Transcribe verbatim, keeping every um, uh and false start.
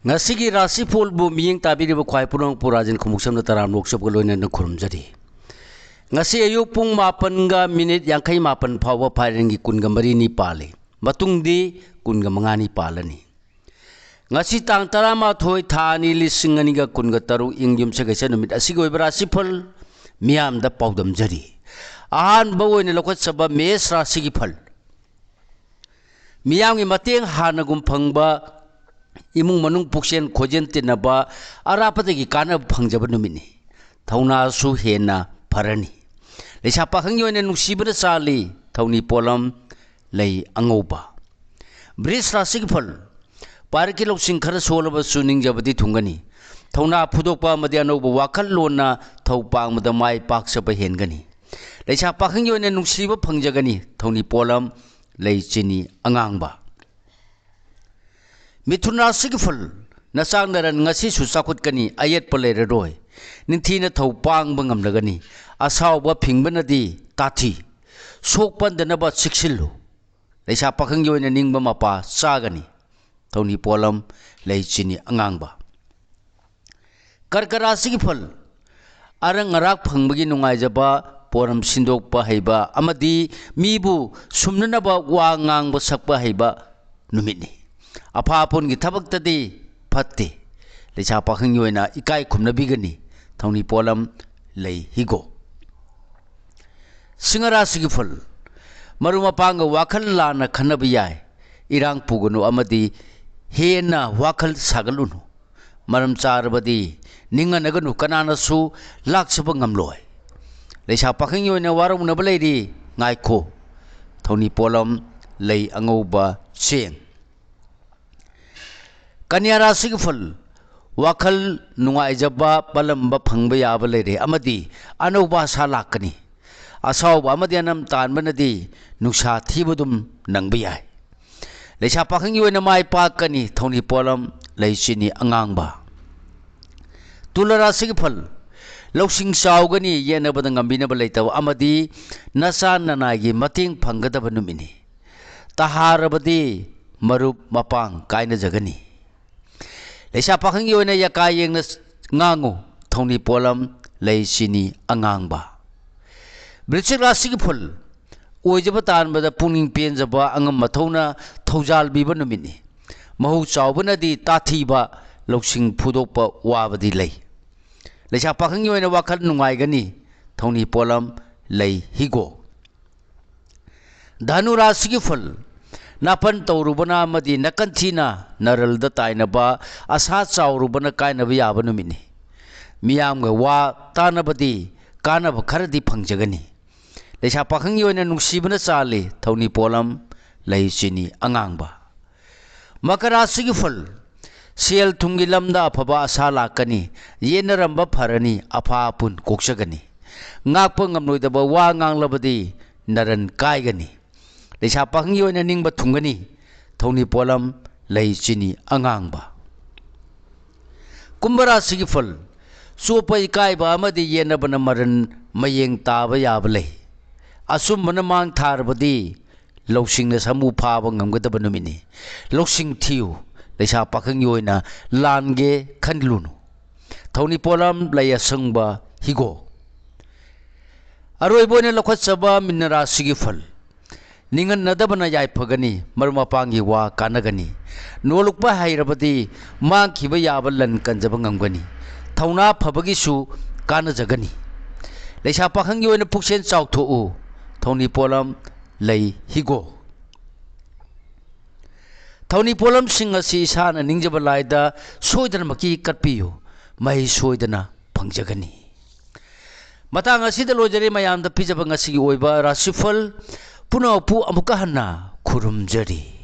ꯉꯁꯤꯒꯤ ꯔꯥꯁꯤꯐꯣꯜꯕꯨ ꯃꯤꯠꯌꯦꯡ ꯇꯥꯕꯤꯔꯤꯕ ꯈ꯭ꯋꯥꯏ ꯄꯨꯝꯅꯃꯛꯄꯨ ꯔꯥꯖꯦꯟ ꯈꯣꯡꯎꯞꯁꯝꯅ ꯇꯔꯥꯝꯅ ꯑꯣꯛꯆꯕꯒ ꯂꯣꯏꯅꯅ ꯈꯨꯔꯨꯝꯖꯔꯤ꯫ ꯉꯁꯤ ꯑꯌꯨꯛ ꯄꯨꯡ ꯃꯥꯄꯟꯒ ꯃꯤꯅꯤꯠ ꯌꯥꯡꯈꯩ ꯃꯥꯄꯟ ꯐꯥꯎꯕ ꯐꯥꯏꯔꯦꯟꯒꯤ ꯀꯨꯟꯒ ꯃꯔꯤꯅꯤ ꯄꯥꯜꯂꯤ꯫ ꯃꯇꯨꯡꯗꯤ ꯀꯨꯟꯒ ꯃꯉꯥꯅꯤ ꯄꯥꯜꯂꯅꯤ꯫ ꯉꯁꯤ ꯇꯥꯡ ꯇꯔꯥꯃꯥꯊꯣꯏ, ꯊꯥ ꯑꯅꯤ, ꯂꯤꯁꯤꯡ ꯑꯅꯤꯒ ꯀꯨꯟꯒ ꯇꯔꯨꯛ, ꯏꯪ ꯌꯨꯝꯁꯀꯩꯁ ꯅꯨꯃꯤꯠ ꯑꯁꯤꯒꯤ ꯑꯣꯏꯕ ꯔꯥꯁꯤꯐꯜ ꯃꯤꯌꯥꯝꯗ ꯄꯥꯎꯗꯝꯖꯔꯤ꯫ ꯑꯍꯥꯟꯕ ꯑꯣꯏꯅ ꯂꯧꯈꯠꯆꯕ ꯃꯦꯁ ꯔꯥꯁꯤꯒꯤ ꯐꯜ꯫ ꯃꯤꯌꯥꯝꯒꯤ ꯃꯇꯦꯡ ꯍꯥꯟꯅꯒꯨꯝ ꯐꯪꯕ, ꯏꯃꯨꯡ ꯃꯅꯨꯡ ꯄꯨꯛꯆꯦꯟ ꯈꯣꯏꯖꯦꯟ ꯇꯤꯟꯅꯕ, ꯑꯔꯥꯞꯄꯗꯒꯤ ꯀꯥꯟꯅꯕ ꯐꯪꯖꯕ ꯅꯨꯃꯤꯠꯅꯤ꯫ ꯊꯧꯅꯥꯁꯨ ꯍꯦꯟꯅ ꯐꯔꯅꯤ꯫ ꯂꯩꯁꯥ ꯄꯥꯈꯪꯒꯤ ꯑꯣꯏꯅ ꯅꯨꯡꯁꯤꯕꯅ ꯆꯥꯜꯂꯤ꯫ ꯊꯧꯅꯤ ꯄꯣꯠꯂꯝ ꯂꯩ ꯑꯉꯧꯕ꯫ ꯕ꯭ꯔꯤꯖ ꯔꯥꯁꯤꯒꯤ ꯐꯜ꯫ ꯄꯥꯔꯤꯈꯤ ꯂꯧꯁꯤꯡ ꯈꯔ ꯁꯣꯜꯂꯕꯁꯨ ꯅꯤꯡꯖꯕꯗꯤ ꯊꯨꯡꯒꯅꯤ꯫ ꯊꯧꯅꯥ ꯐꯨꯗꯣꯛꯄ ꯑꯃꯗꯤ ꯑꯅꯧꯕ ꯋꯥꯈꯜꯂꯣꯟꯅ ꯊꯧ ꯄꯥꯡꯕꯗ ꯃꯥꯏ ꯄꯥꯛꯆꯕ ꯍꯦꯟꯒꯅꯤ꯫ ꯂꯩꯁꯥ ꯄꯥꯈꯪꯒꯤ ꯑꯣꯏꯅ ꯅꯨꯡꯁꯤꯕ ꯐꯪꯖꯒꯅꯤ꯫ ꯊꯧꯅꯤ ꯄꯣꯠꯂꯝ ꯂꯩ ꯆꯤꯅꯤ ꯑꯉꯥꯡꯕ꯫ ꯃꯤꯊꯨꯟ ꯔꯥꯁꯤꯒꯤ ꯐꯜ꯫ ꯅꯆꯥ ꯅꯔꯟ ꯉꯁꯤꯁꯨ ꯆꯥꯎꯈꯠꯀꯅꯤ, ꯑꯌꯦꯠꯄ ꯂꯩꯔꯔꯣꯏ꯫ ꯅꯤꯡꯊꯤꯅ ꯊꯧ ꯄꯥꯡꯕ ꯉꯝꯂꯒꯅꯤ꯫ ꯑꯁꯥꯎꯕ ꯐꯤꯡꯕꯅꯗꯤ ꯇꯥꯊꯤ꯫ ꯁꯣꯛ ꯄꯟꯗꯅꯕ ꯆꯦꯛꯁꯤꯜꯂꯨ꯫ ꯂꯩꯁꯥ ꯄꯥꯈꯪꯒꯤ ꯑꯣꯏꯅ ꯅꯤꯡꯕ ꯃꯄꯥ ꯆꯥꯒꯅꯤ꯫ ꯊꯧꯅꯤ ꯄꯣꯠꯂꯝ ꯂꯩ ꯆꯤꯅꯤ ꯑꯉꯥꯡꯕ꯫ ꯀꯔꯀ ꯔꯥꯁꯤꯒꯤ ꯐꯜ꯫ ꯑꯔꯪ ꯑꯔꯥꯛ ꯐꯪꯕꯒꯤ ꯅꯨꯡꯉꯥꯏꯖꯕ, ꯄꯣꯔꯝ ꯁꯤꯟꯗꯣꯛꯄ ꯍꯩꯕ ꯑꯃꯗꯤ ꯃꯤꯕꯨ ꯁꯨꯝꯅꯅꯕ ꯋꯥ ꯉꯥꯡꯕ ꯁꯛꯄ ꯍꯩꯕ ꯅꯨꯃꯤꯠꯅꯤ꯫ ꯑꯐꯥ ꯑꯄꯨꯟꯒꯤ ꯊꯕꯛꯇꯗꯤ ꯐꯠꯇꯦ꯫ ꯂꯩꯁꯥ ꯄꯥꯈꯪꯒꯤ ꯑꯣꯏꯅ ꯏꯀꯥꯏ ꯈꯨꯝꯅꯕꯤꯒꯅꯤ꯫ ꯊꯧꯅꯤ ꯄꯣꯠꯂꯝ ꯂꯩ ꯍꯤꯒꯣꯛ꯫ ꯁꯤꯡꯍ ꯔꯥꯁꯤꯒꯤ ꯐꯜ꯫ ꯃꯔꯨꯞ ꯃꯄꯥꯡꯒ ꯋꯥꯈꯜ ꯂꯥꯟꯅ ꯈꯟꯅꯕ ꯌꯥꯏ꯫ ꯏꯔꯥꯡ ꯄꯨꯒꯅꯨ ꯑꯃꯗꯤ ꯍꯦꯟꯅ ꯋꯥꯈꯜ ꯁꯥꯒꯠꯂꯨꯅꯨ꯫ ꯃꯔꯝ ꯆꯥꯔꯕꯗꯤ ꯅꯤꯡꯍꯟꯅꯒꯅꯨ, ꯀꯅꯥꯅꯁꯨ ꯂꯥꯛꯆꯕ ꯉꯝꯂꯣꯏ꯫ ꯂꯩꯁꯥ ꯄꯥꯈꯪꯒꯤ ꯑꯣꯏꯅ ꯋꯥꯔꯧꯅꯕ ꯂꯩꯔꯤ, ꯉꯥꯏꯈꯣ꯫ ꯊꯧꯅꯤ ꯄꯣꯠꯂꯝ ꯂꯩ ꯑꯉꯧꯕ ꯆꯦꯡ꯫ ꯀꯟꯌꯥ ꯔꯥꯁꯤꯒꯤ ꯐꯜ꯫ ꯋꯥꯈꯜ ꯅꯨꯡꯉꯥꯏꯖꯕ, ꯄꯥꯜꯂꯝꯕ ꯐꯪꯕ ꯌꯥꯕ ꯂꯩꯔꯦ ꯑꯃꯗꯤ ꯑꯅꯧꯕ ꯑꯁꯥ ꯂꯥꯛꯀꯅꯤ꯫ ꯑꯁꯥꯎꯕ ꯑꯃꯗꯤ ꯑꯅꯝ ꯇꯥꯟꯕꯅꯗꯤ ꯅꯨꯡꯁꯥ ꯊꯤꯕꯗꯨꯝ ꯅꯪꯕ ꯌꯥꯏ꯫ ꯂꯩꯁꯥ ꯄꯥꯈꯪꯒꯤ ꯑꯣꯏꯅ ꯃꯥꯏ ꯄꯥꯛꯀꯅꯤ꯫ ꯊꯧꯅꯤ ꯄꯣꯠꯂꯝ ꯂꯩ ꯆꯤꯅꯤ ꯑꯉꯥꯡꯕ꯫ ꯇꯨꯂꯥ ꯔꯥꯁꯤꯒꯤ ꯐꯜ꯫ ꯂꯧꯁꯤꯡ ꯆꯥꯎꯒꯅꯤ, ꯌꯦꯠꯅꯕꯗ ꯉꯝꯕꯤꯅꯕ ꯂꯩꯇꯕ ꯑꯃꯗꯤ ꯅꯆꯥ ꯅꯅꯥꯏꯒꯤ ꯃꯇꯦꯡ ꯐꯪꯒꯗꯕ ꯅꯨꯃꯤꯠꯅꯤ꯫ ꯇꯍꯥꯔꯕꯗꯤ ꯃꯔꯨꯞ ꯃꯄꯥꯡ ꯀꯥꯏꯅꯖꯒꯅꯤ꯫ ꯂꯩꯁꯥ ꯄꯥꯈꯪꯒꯤ ꯑꯣꯏꯅ ꯌꯥꯀꯥ ꯌꯦꯡꯅ ꯉꯥꯡꯉꯨ꯫ ꯊꯧꯅꯤ ꯄꯣꯠꯂꯝ, ꯂꯩ ꯆꯤꯅꯤ ꯑꯉꯥꯡꯕ꯫ ꯕ꯭ꯔꯤꯁꯤꯛ ꯔꯥꯁꯤꯒꯤ ꯐꯨꯜ, ꯑꯣꯏꯖꯕ ꯇꯥꯟꯕꯗ ꯄꯨꯛꯅꯤꯡ ꯄꯦꯟꯖꯕ, ꯑꯉꯝ ꯑꯊꯧꯅ ꯊꯧꯖꯥꯜꯕꯤꯕ ꯅꯨꯃꯤꯠꯅꯤ꯫ ꯃꯍꯧ ꯆꯥꯎꯕꯅꯗꯤ ꯇꯥꯊꯤꯕ, ꯂꯧꯁꯤꯡ ꯐꯨꯗꯣꯛꯄ ꯋꯥꯕꯗꯤ ꯂꯩ꯫ ꯂꯩꯁꯥ ꯄꯥꯈꯪꯒꯤ ꯑꯣꯏꯅ ꯋꯥꯈꯜ ꯅꯨꯡꯉꯥꯏꯒꯅꯤ꯫ ꯊꯧꯅꯤ ꯄꯣꯠꯂꯝ, ꯂꯩ ꯍꯤꯒꯣꯛ꯫ ꯙꯅꯨ ꯔꯥꯁꯤꯒꯤ ꯐꯜ, ꯅꯥꯄꯟ ꯇꯧꯔꯨꯕꯅ ꯑꯃꯗꯤ ꯅꯥꯀꯟ ꯊꯤꯅ ꯅꯔꯜꯗ ꯇꯥꯏꯅꯕ, ꯑꯁꯥ ꯆꯥꯎꯔꯨꯕꯅ ꯀꯥꯏꯅꯕ ꯌꯥꯕ ꯅꯨꯃꯤꯠꯅꯤ꯫ ꯃꯤꯌꯥꯝꯒ ꯋꯥ ꯇꯥꯅꯕꯗꯤ ꯀꯥꯟꯅꯕ ꯈꯔꯗꯤ ꯐꯪꯖꯒꯅꯤ꯫ ꯂꯩꯁꯥ ꯄꯥꯈꯪꯒꯤ ꯑꯣꯏꯅ ꯅꯨꯡꯁꯤꯕꯅ ꯆꯥꯜꯂꯤ꯫ ꯊꯧꯅꯤ ꯄꯣꯠꯂꯝ, ꯂꯩ ꯆꯤꯅꯤ ꯑꯉꯥꯡꯕ꯫ ꯃꯀꯔ ꯔꯥꯁꯤꯒꯤ ꯐꯜ, ꯁꯦꯜ ꯊꯨꯝꯒꯤ ꯂꯝꯗ ꯑꯐꯕ ꯑꯁꯥ ꯂꯥꯛꯀꯅꯤ꯫ ꯌꯦꯠꯅꯔꯝꯕ ꯐꯔꯅꯤ, ꯑꯐꯥ ꯑꯄꯨꯟ ꯀꯣꯛꯆꯒꯅꯤ꯫ ꯉꯥꯛꯄ ꯉꯝꯂꯣꯏꯗꯕ ꯋꯥ ꯉꯥꯡꯂꯕꯗꯤ ꯅꯔꯟ ꯀꯥꯏꯒꯅꯤ꯫ ꯂꯩꯁꯥ ꯄꯥꯈꯪꯒꯤ ꯑꯣꯏꯅ ꯅꯤꯡꯕ ꯊꯨꯡꯒꯅꯤ꯫ ꯊꯧꯅꯤ ꯄꯣꯠꯂꯝ, ꯂꯩ ꯆꯤꯅꯤ ꯑꯉꯥꯡꯕ꯫ ꯀꯨꯝꯚ ꯔꯥꯁꯤꯒꯤ ꯐꯜ, ꯆꯣꯞꯄ ꯏꯀꯥꯏꯕ ꯑꯃꯗꯤ ꯌꯦꯠꯅꯕꯅ ꯃꯔꯟ ꯃꯌꯦꯡ ꯇꯥꯕ ꯌꯥꯕ ꯂꯩ꯫ ꯑꯆꯨꯝꯕꯅ ꯃꯥꯡ ꯊꯥꯔꯕꯗꯤ ꯂꯧꯁꯤꯡꯅ ꯁꯥꯃꯨ ꯐꯥꯕ ꯉꯝꯒꯗꯕ ꯅꯨꯃꯤꯠꯅꯤ꯫ ꯂꯧꯁꯤꯡ ꯊꯤꯌꯨ꯫ ꯂꯩꯁꯥ ꯄꯥꯈꯪꯒꯤ ꯑꯣꯏꯅ ꯂꯥꯟꯒꯦ ꯈꯟꯂꯨꯅꯨ꯫ ꯊꯧꯅꯤ ꯄꯣꯠꯂꯝ, ꯂꯩ ꯑꯁꯪꯕ ꯍꯤꯒꯣꯛ꯫ ꯑꯔꯣꯏꯕ ꯑꯣꯏꯅ ꯂꯧꯈꯠꯆꯕ ꯃꯤꯟꯅ ꯔꯥꯁꯤꯒꯤ ꯐꯜ꯫ ꯅꯤꯡꯍꯟꯅꯗꯕꯅ ꯌꯥꯏꯐꯒꯅꯤ, ꯃꯔꯨꯞ ꯃꯄꯥꯡꯒꯤ ꯋꯥ ꯀꯥꯟꯅꯒꯅꯤ꯫ ꯅꯣꯂꯨꯛꯄ ꯍꯩꯔꯕꯗꯤ ꯃꯥꯡꯈꯤꯕ ꯌꯥꯕ ꯂꯟ ꯀꯟꯖꯕ ꯉꯝꯒꯅꯤ꯫ ꯊꯧꯅꯥ ꯐꯕꯒꯤꯁꯨ ꯀꯥꯟꯅꯖꯒꯅꯤ꯫ ꯂꯩꯁꯥ ꯄꯥꯈꯪꯒꯤ ꯑꯣꯏꯅ ꯄꯨꯛꯆꯦꯜ ꯆꯥꯎꯊꯣꯛꯎ꯫ ꯊꯧꯅꯤ ꯄꯣꯠꯂꯝ, ꯂꯩ ꯍꯤꯒꯣꯛ꯫ ꯊꯧꯅꯤ ꯄꯣꯠꯂꯝꯁꯤꯡ ꯑꯁꯤ ꯏꯁꯥꯅ ꯅꯤꯡꯖꯕ ꯂꯥꯏꯗ ꯁꯣꯏꯗꯅꯃꯛꯀꯤ ꯀꯠꯄꯤꯌꯨ꯫ ꯃꯍꯩ ꯁꯣꯏꯗꯅ ꯐꯪꯖꯒꯅꯤ꯫ ꯃꯇꯥꯡ ꯑꯁꯤꯗ ꯂꯣꯏꯖꯔꯦ ꯃꯌꯥꯝꯗ ꯄꯤꯖꯕ ꯉꯁꯤꯒꯤ ꯑꯣꯏꯕ ꯔꯥꯁꯤꯐꯜ ꯄꯨꯝꯅꯃꯛꯄꯨ ꯑꯃꯨꯛꯀ ꯍꯟꯅ ꯈꯨꯔꯨꯝꯖꯔꯤ꯫